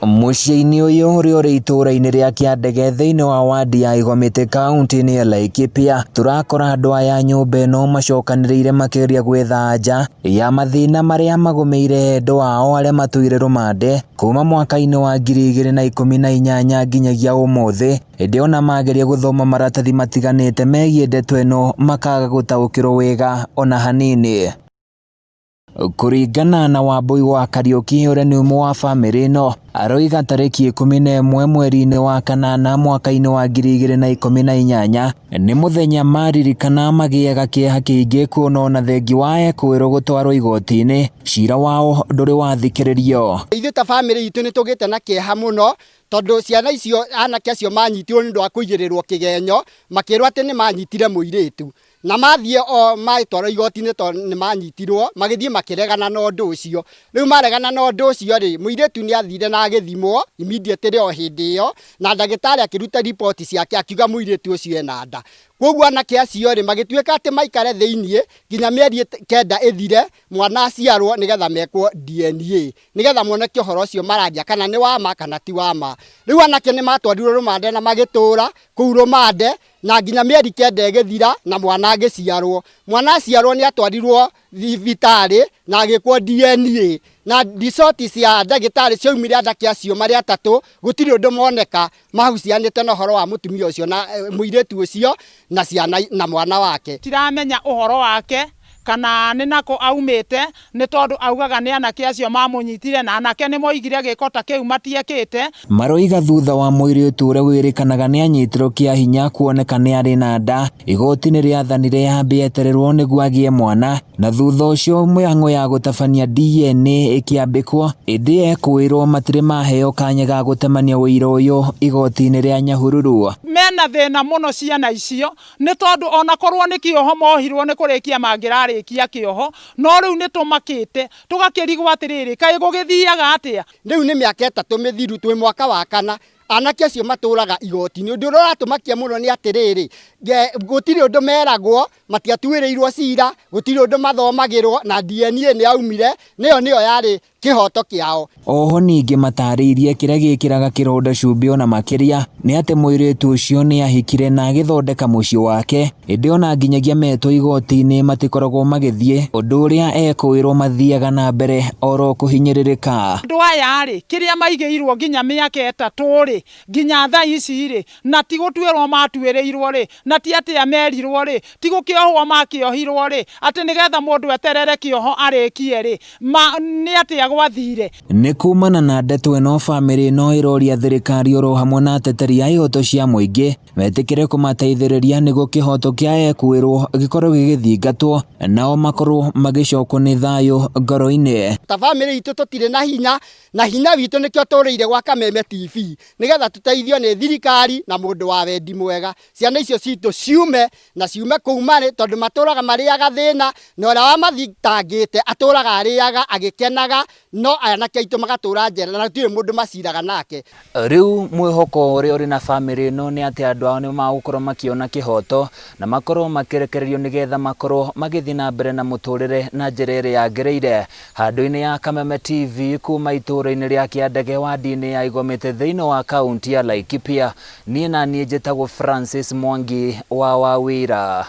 Mũciĩ-inĩ ũyũ ũrĩa ũrĩ itũũra-inĩ rĩa Kĩandege thĩinĩ wa wadi ya Igomĩtĩ kaunti-inĩ ya Laikipia, tũrakora andũ aya a nyũmba ĩno macokanĩrĩire makĩgeria gwetha anja ya mathĩna marĩa magũmĩire endwa ao arĩa matũire rũmande kuma mwaka-inĩ wa 2018 nginyagia ũmũthĩ, ĩndĩ ona mageria gũthoma maratathi matiganĩte megiĩ ndeto ĩno makaga gũtaũkĩrwo wega ona hanini. Kũringana na Wambũi wa Kariũki ũrĩa nĩ ũmwe wa bamĩrĩ ĩno, aroiga tarĩki 11 mweri-inĩ wa kanana mwaka-inĩ wa 2018 nĩ mũthenya maririkana magĩaga kĩeha kĩingĩ kuona ona thengi wa ekũĩrwo gũtwarwo igoti-inĩ, cira wao ndũrĩ wathikĩrĩrio. Ithuĩ ta bamĩrĩ itũ nĩ tũgĩte na kĩeha mũno tondũ ciana icio anake acio manyitirwo nĩ ũndũ wa kũigĩrĩrwo kĩgenyo makĩrwo atĩ nĩ manyitire mũirĩtu. Na mathiĩ o magĩtwarwo igoti-inĩ tondũ nĩ manyitirwo, magĩthiĩ makĩregana na ũndũ ũcio. Rĩu maregana na ũndũ ũcio rĩ, mũirĩtu nĩ athire na agĩthimwo immediately o hĩndĩ ĩyo, na ndagĩtarĩ akĩruta riboti ciake akiuga mũirĩtu ũcio ena nda. Kwoguo anake acio rĩ, magĩtuĩka atĩ maikare thĩiniĩ nginya mĩeri kenda ĩthire, mwana aciarwo nĩgetha mekwo DNA, nĩgetha moneke ũhoro ũcio mararia kana nĩ wa ma kana ti wa ma. Rĩu anake nĩ matwarirwo rũmande na magĩtũra kũu rũmande, na nginya mĩeri kenda ĩgĩthira na mwana agĩciarwo. Mwana aciarwo nĩ atwarirwo thibitarĩ na agĩkwo DNA na result cia ndagĩtarĩ ciaumire anake acio marĩ atatũ gũtirĩ ũndũ moneka mahucianĩte na ũhoro wa mũtumia ũcio na mũirĩtu ũcio na ciana na mwana wake. Tiramenya ũhoro wake kana nĩ nakũ aumĩte nĩ tondũ augaga nĩ anake acio mamũnyitire na anake nĩ moigire gĩko ta kĩu matiekĩte. Maroiga thutha wa mũirĩtu ũrĩa wĩrĩkanaga nĩ anyitirwo kĩa hinya kuoneka nĩ arĩ na nda, igoti nĩ rĩathanire ambe etererwo nĩguo agĩe mwana na thutha ũcio mĩhang'o ya gũtabania DNA ĩkĩambĩkwo, ĩndĩ ekũĩrwo matirĩ maheo kanya ga gũtemania ũira ũyũ igoti-inĩ rĩa Nyahururu. Mena thĩna mũno ciana icio nĩ tondũ ona korwo nĩ kĩoho mohirwo nĩ kũrĩkia mangĩrarĩkia kĩoho, no rĩu nĩ tũmakĩte tũgakĩrigwo atĩrĩrĩ, kaĩ gũgĩthiaga atĩa? Rĩu nĩ mĩaka ĩtatũ mĩthiru, twĩ mwaka wa kana, anake acio matũraga igoti-inĩ. Ũndũ ũrĩa ũratũmakia mũno nĩ atĩrĩrĩ, gũtirĩ ũndũ meragwo, matiatuĩrĩirwo cira, gũtirĩ ũndũ mathomagĩrwo, na DNA nĩ yaumire, nĩyo nĩyo yarĩ kĩhoto kĩao. Oho ningĩ matarĩirie kĩrĩa gĩkĩraga kĩronda cumbĩ ona makĩria nĩ atĩ mũirĩtu ũcio nĩ ahikire na agĩthondeka mũciĩ wake, ĩndĩ ona nginyagia metwo igoti-inĩ matikoragwo magĩthiĩ, ũndũ ũrĩa ekũĩrwo mathiaga na mbere oro kũhinyĩrĩrĩka. Andũ aya-rĩ, kĩrĩa maigĩirwo nginya mĩaka ĩtatũ-rĩ, nginya thaa ici-rĩ, na ti gũtuĩrwo matuĩrĩirwo-rĩ, na ti atĩa merirwo-rĩ, ti gũkĩohwo makĩohirwo-rĩ, atĩ nĩ getha mũndũ eterere kĩoho arĩkie-rĩ, ma nĩ atĩa gwathire? Nĩ kumana na ndeto ĩno bamĩrĩ ĩno ĩroria thirikari oro hamwe na ateteri a ihoto cia mũingĩ metĩkĩre kũmateithĩrĩria nĩguo kĩhoto kĩa ekuĩrwo gĩkorwo gĩgĩthingatwo nao makorwo magĩcokwo nĩ thayũ ngoro-inĩ. Ta bamĩrĩ itũ tũtirĩ na hinya, na hinya witũ nĩkĩo tũrĩire gwa Kameme TV, nĩgetha tũteithio nĩ thirikari na mũndũ wa wendi mwega. Ciana icio citũ ciume na ciume kũu marĩ, tondũ matũraga marĩaga thĩna, na ũrĩa wamathitangĩte atũraga arĩaga agĩkenaga, no anake aitũ magatũra njera na gũtirĩ mũndũ maciraga nake. Rĩu mwĩhoko ũrĩa ũrĩ na bamĩrĩ ĩno nĩ atĩ andũ ao nĩ magũkorwo makĩona kĩhoto na makorwo makĩrekererio nĩgetha makorwo magĩthiĩ na mbere na mũtũrĩre na njĩra ĩrĩa yagĩrĩire. Handũ-inĩ ya Kameme TV kuma itũũra-inĩ rĩa Kĩandege wadi-inĩ ya Igomĩtĩ thĩinĩ wa kaunti ya Laikipia, niĩ na niĩ njĩtagwo Francis Mwangi wa Wawira.